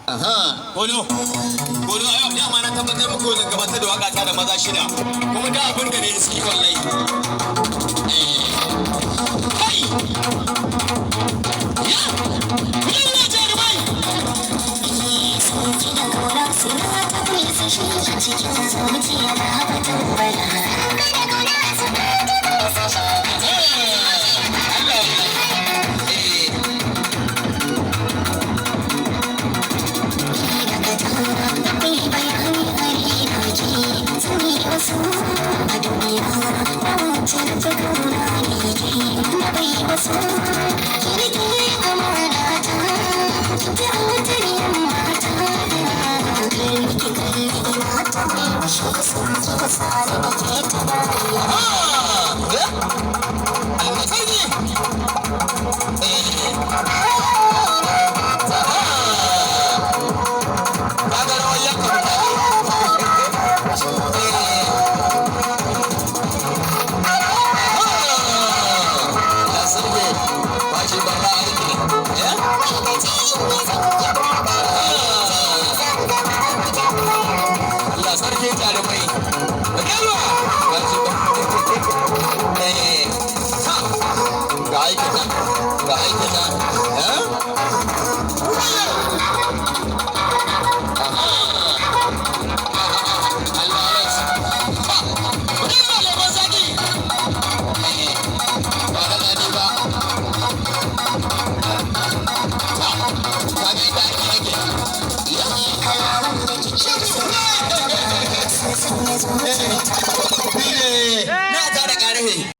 Aha, Kolo, Kolo, ayo, dama na tabbatar muku zan gabatar da waka ta da maza shida. Kuma da abin da ne suke wallahi. Kai! Ya! Kullum jarumai! Da kauna suna ta kusa shi a cikin zuciya na haɓa bala. Da kauna suna ta kusa shi a cikin Allah! Eh, akwai bayani a raina ke sani wasu a duniya na wuce da ta kauna ne ke na bai wasu ki rike amana ta ki ta wutar mata ki kalli ina ta mai wasu sun ki ka sani da ke